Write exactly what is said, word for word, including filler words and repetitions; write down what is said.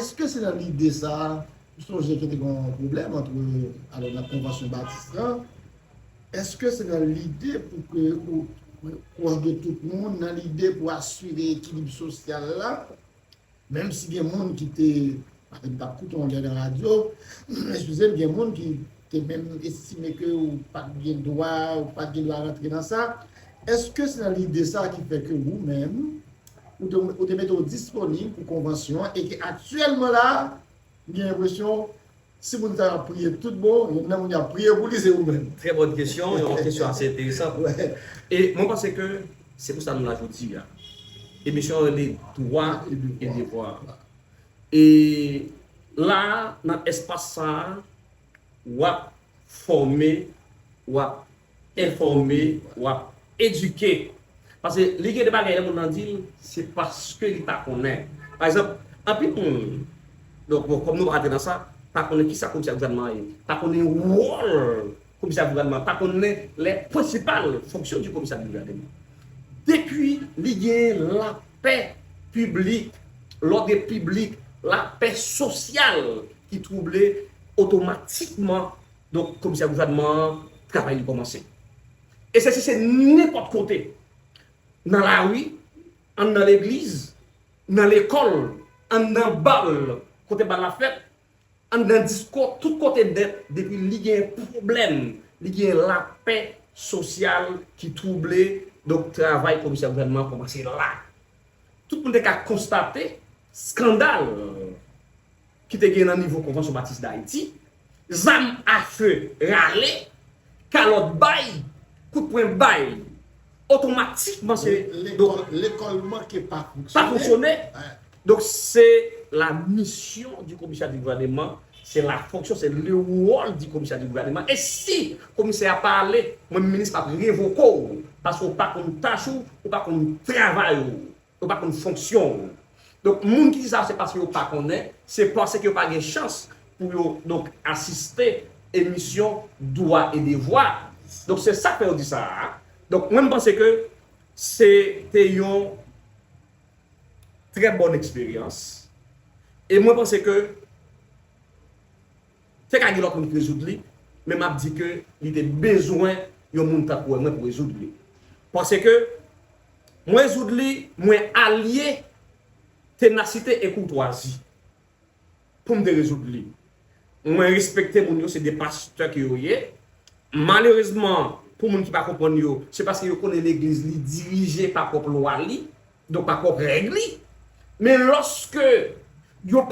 Èske se nan lide sa a, m sonje ke te gen yon pwoblèm ant, alò, nan konvansyon Batis lan, èske se nan lide pou ke ou, ou kòde tout moun, nan lide pou asire ekilib sosyal la, menm si gen moun ki te, paske m t ap koute yon lè nan radyo, eskize m, gen moun ki te menm estime ke ou pa t gen dwa, ou pa t gen dwa rantre nan sa. Èske se nan lide sa ki fè ke ou menm, ou te, ou te mete w disponib pou konvansyon an e ke aktyèlman la, m gen enpresyon, si moun sa yo ap priye tout bon, youn nan moun y ap priye pou li, se ou menm. Trè bòn kesyon, yon kesyon ase enteresan. E mwen panse ke se pou sa nou la jodi a. Emisyon an rele Dwa e Devwa. E la, nan espas sa a, w ap fòme, w ap enfòme, w ap edike. Paske li gen de bagay, lè moun nan di l, se paske li pa konnen. Pa egzanp, anpil moun, donk, bon, kòm nou pa antre nan sa, pa konnen kisa komisè gouvènman an ye, pa konnen wòl komisè gouvènman, pa konnen les principales fonctions du commissaire du gouvernement. Depi li gen lapè piblik, lòd piblik, lapè sosyal ki twouble, otomatikman, donk, komisè gouvènman an, travay li kòmanse. E se, se, se nenpòt kote. Nan lari, anndan legliz, nan lekòl, anndan bal, kote bal la fèt, anndan disko, tout kote nèt, depi li gen pwoblèm, li gen lapè sosyal ki twouble, donk, travay komisè gouvènman an kòmanse la. Tout moun te ka konstate eskandal ki te gen nan nivo Konvansyon Batis Dayiti, zam afe rale, kalòt bay, kout pwen bay, otomatikman se, donk, lekòl manke pa fonksyone. Donk, se la mission du commissaire du gouvernement, se la fonction, se le rôle du commissaire du gouvernement. E si komisè a pa ale, mwen minis m ap revoke w, paske w pa konn tach ou, ou pa konn travay ou. Yo pa konn fonksyon w. Donk, moun ki di sa, se paske yo pa konnen, se paske yo pa gen chans pou yo, donk, asiste emisyon Dwa e Devwa. Donk, se sa k fè yo di sa a. Donk, mwen, m panse ke se te yon trè bòn eksperyans. E mwen panse ke te ka gen lòt moun ki rezoud li, men m ap di ke li te bezwen yon moun tankou mwen pou rezoud li. Paske mwen rezoud li, mwen alye tenasite e koutwazi pou m te rezoud li. Mwen respekte moun yo, se de pastè ke yo ye. Malerezman, pou moun ki pa konprann yo, se paske yo konnen legliz li dirije pa pwòp lwa li, donk pa pwòp règ li. Men lòske yo